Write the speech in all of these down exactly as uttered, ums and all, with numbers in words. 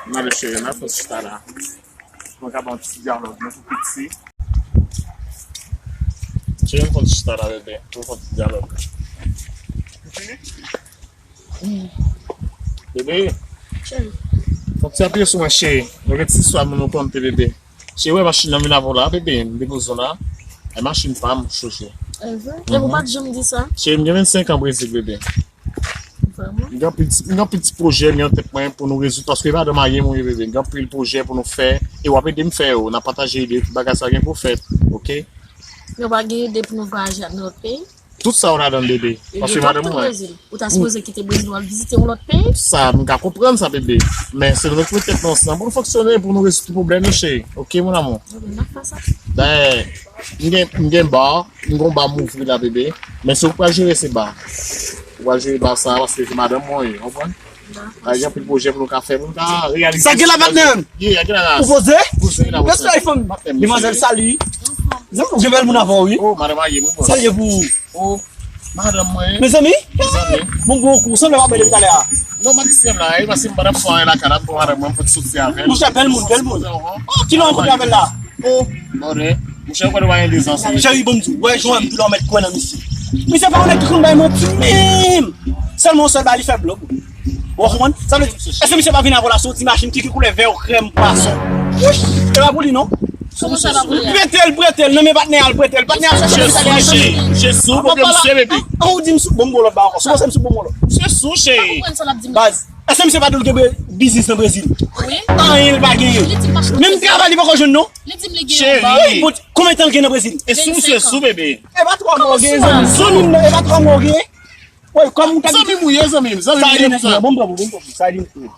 Mande cheri, n ap fè yon ti chita la. Mwen ka ba yon ti dyalòg, mwen tou piti. Cheri, m fè yon ti chita la, bebe. Mwen fè yon ti dyalòg. Bebe. Cheri. Fè yon ti apiye sou mwen, cheri. Mwen gen ti istwa moun nou konte, bebe. Cheri, wè machin nan vin avè w la, bebe. M depoze w la. E machin pa m, chouchou. E vre? E ou pa t janm di sa? Cheri, m gen vennsenk an Brezil, bebe. Vrèman? M gen anpil ti, m gen anpil ti pwojè, m gen nan tèt mwen pou nou rezoud, paske madanm mwen ye mwen ye, bebe. M gen anpil pwojè pou nou fè, e w ap ede m fè yo. N ap pataje ide, tout bagay sa gen pou fèt, oke? Nou pa gen ide pou nou vwayaje nan lòt peyi? Tout sa yo ladan l, bebe. Paske madanm mwen. Ou ta sipoze kite Brezil, w al vizite yon lòt peyi? Sa, m ka konprann sa, bebe. Men se nou mete tèt nou ansanm pou nou fonksyone, pou nou rezoud tout pwoblèm yo, cheri. Oke, mon amour? Bebe, n ap fè sa. Dayè, m gen, m gen ba, m gon ba m ouvri la, bebe. Men se ou k pral jere se ba. Ou pral jere ba sa, paske se madanm mwen ye, konprann? Dakò. Gen anpil pwojè pou nou ka fè, pou nou ka reyalize. Sa gen la, patnè? Ye, a gen la. Ou poze? Poze la, poze. Respè, fanm. Demwazèl, sali. Zanmi, ou gen bèl moun avè w, wi. Oh, madanm Aye, mwen. Salye pou ou. Oh, madanm mwen. Mezanmi, mezanmi, bon, bon, kou, sanble w ap mele m talè a. Non, m ap distrè m la, e, paske m pandan m pran la kay la, m pran madanm mwen, m fòk soti avè l. Monchè, bèl moun, bèl moun. Oh, kilè w rankontre avè l la? Oh, bòdè. Monchè, ou kwè nou pa gen dezans, wi. Cheri, bon, m di w, wè, jwenn m tou la, w mèt kwè nan misye. Misye pa yon nèg ki konn bay manti menm. Sèlman yon sèl bagay, li fè blòf. Ou konprann? Sa vle di, èske misye pa vin avè w la, se yon ti machin ki, ki koulè vè krèm pwason? Wouch! E pa pou li, non. Kòman sa pa pou li a? Prete l, prete l, nan men patnè a l, prete l. Patnè a se chèf Jesou, cheri. Jesou, bon, misye, bebe. An, ou di m sou, bon, m gon lòt ba ankò. Sou, se m sou, bon, m gon lòt. Jesou, cheri. Baz, èske misye pa di w l gen biznis nan Brezil? Wi. Anyen l pa genyen. Li di m pa chèf. Menm travay li poko jwenn, non. Li di m li gen yon ba. Cheri. Wi, bon, konbyen tan l gen nan Brezil? E sou, se sou, bebe. E pa twa mò gen, zanmi. Zanmi m nan, e pa twa mò gen. Wi, kòm ou ta di. Zanmi m ou ye, zanmi m. Zanmi m ou ye, zanmi m. Bon, m pran pou, bon, m pran pou. Sa di m.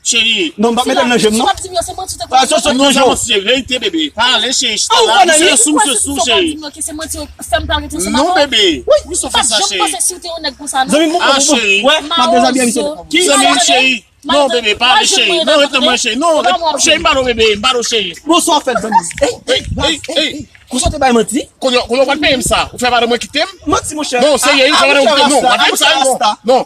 Cheri. Non, m pa mete nan je m, non. Sa w ap di m yo, se manti w te konn. Ah, se, se, non, se manti, se verite, bebe. Pale, cheri, chita la. Misye sou, misye sou, cheri. Ou kwè se manti w fè m pa rete ansanm avè w? Non, bebe. Wi, sa w fè sa, cheri. Mwen pa t janm panse si w te yon nèg konsa, non. Zanmi m, bon, bon, bon. Ah, cheri. Wè, m ap dezabiye misye. Ki zanmi m, cheri? Non, bebe, pale, cheri. Non, ret nan mwen, cheri. Non, cheri, m pa lo, bebe, m pa lo, cheri. Bonswa, fèt, zanmi. Ey, ey, ey, ey. Konsa w te bay manti? Kounye a, kounye a, ou pral peye m sa. Ou fè madanm mwen kite m? Manti, monchè. Non, serye, ou fè madanm mwen kite m. Non, ou pral peye m sa, non. Non, non,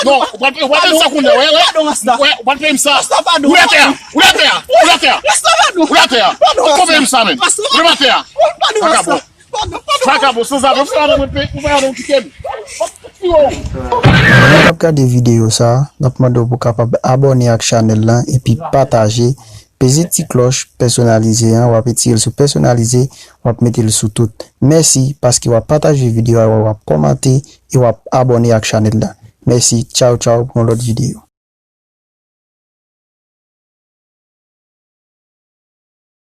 non, ou pral peye m sa kounye a, wè, wè. Padon, Rasta. Wè, ou pral peye m sa. Rasta, padon. Ou la tè a, ou la tè a, ou la tè a. Rasta, padon. Ou la tè a. Padon, Rasta. Ou la tè a. Padon, Rasta. Ou la tè a. Padon, padon, padon. Vakabon, sanzave, ou fè madanm mwen peye, ou fè madanm mwen kite m. Pandan w ap gade videyo sa, n ap mande w pou w kapab abòne ak chanèl lan epi pataje. Peze ti klòch pèsonalize an, w ap retire l sou pèsonalize, w ap mete l sou tout. Mèsi paske w ap pataje videyo a, w ap kòmante e w ap abòne ak chanèl la. Mèsi, tchaw tchaw pou yon lòt videyo.